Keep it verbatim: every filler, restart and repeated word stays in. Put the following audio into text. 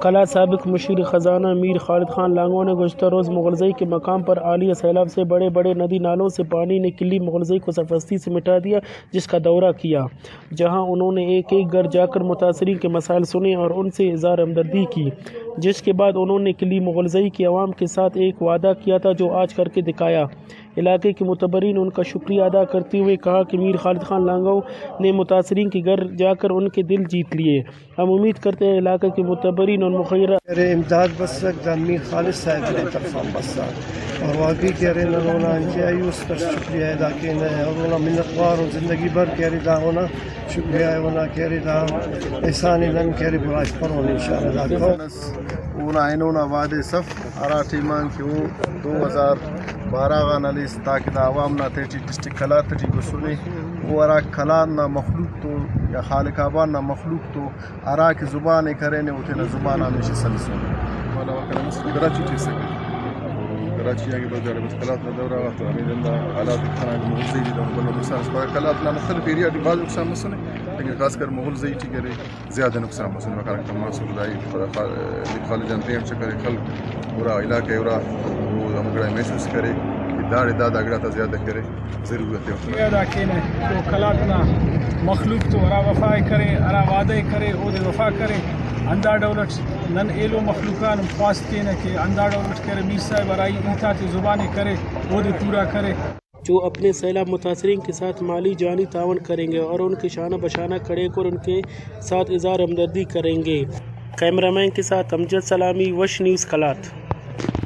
قلات سابق مشیر خزانہ میر خالد خان لانگو نے گزشتہ روز مغلزئی کے مقام پر حالیہ سیلاب سے بڑے بڑے ندی نالوں سے پانی نے کلی مغلزئی کو سرپستی سے مٹا دیا، جس کا دورہ کیا، جہاں انہوں نے ایک ایک گھر جا کر متاثرین کے مسائل سنے اور ان سے اظہار ہمدردی کی، جس کے بعد انہوں نے کلی مغلزئی کے عوام کے ساتھ ایک وعدہ کیا تھا، جو آج کر کے دکھایا۔ علاقے کے متبرین ان کا شکریہ ادا کرتے ہوئے کہا کہ میر خالد خان لانگو نے متاثرین کے گھر جا کر ان کے دل جیت لیے۔ ہم امید کرتے ہیں علاقے کے متبرین اور مخیرہ ارے امداد بسک دا میر خالد صاحب نا طرفان بسا، اور واقعی کہ ارے نن اونا انتہائی است اٹ شکریہ ادا کینہ، اور اونا منت وار ان، زندگی بھر کہ ارے دا اونا شکریہ ءِ، اونا کہ ارے دا احسان ءِ نن کہ ارے براہوئی پرون انشاءاللہ دا قوم۔ اونا اینو نا وعدہ اف، ہرا ٹائم آن کہ او دو ہزار بارہ غان ہلیس تاکہ دا عوام نا تہٹی ڈسٹرکٹ قلات ٹی گسنے، او ہرا قلات نا مخلوق تو یا خالق آباد نا مخلوق تو ہرا کہ زبان ءِ کرینے او تینا زبان آ ہمیشہ سلسنے۔ والا وکلا مسئلہ کراچی ٹی اسکہ۔ کراچی آن کہ بس داڑے بس قلات نا دورہ غا تو ہمے دن دا حالات کنا کہ مغل زہری دا بھلو نقصان اس، مگر قلات نا مختلف ایریا ٹی بھاز نقصان مسنے، لیکن خاص کر مغل زہری ٹی کرے زیادہ نقصان مسنے۔ مکان کماس و دائی خالد جان پین چکرے خلق پورا علاقہ ءِ ارا او ہمو گڑا محسوس کرے کہ داڑے دا دا گڑاتا زیادہ کرے۔ ضرورت ءِ۔ شکریہ ادا کینہ تو قلات نا مخلوق تو ہرا وفا ءِ کرے، ہرا وعدہ ءِ کرے، اودے وفا کرے۔ ہندا ڈول اٹ نن ایلو مخلوق آن ہم خواست کینہ کہ ہندا ڈول اٹ کرے، میر صاحب ہرا ہیت آتے زبان ءِ کرے، اودے پورا کرے۔ جو اپنے سیلاب متاثرین کے ساتھ مالی جانی تعاون کریں گے اور ان کے شانہ بشانہ کھڑے کر ان کے ساتھ اظہار ہمدردی کریں گے۔ کیمرہ مین کے ساتھ امجد سلامی، وش نیوز، قلات۔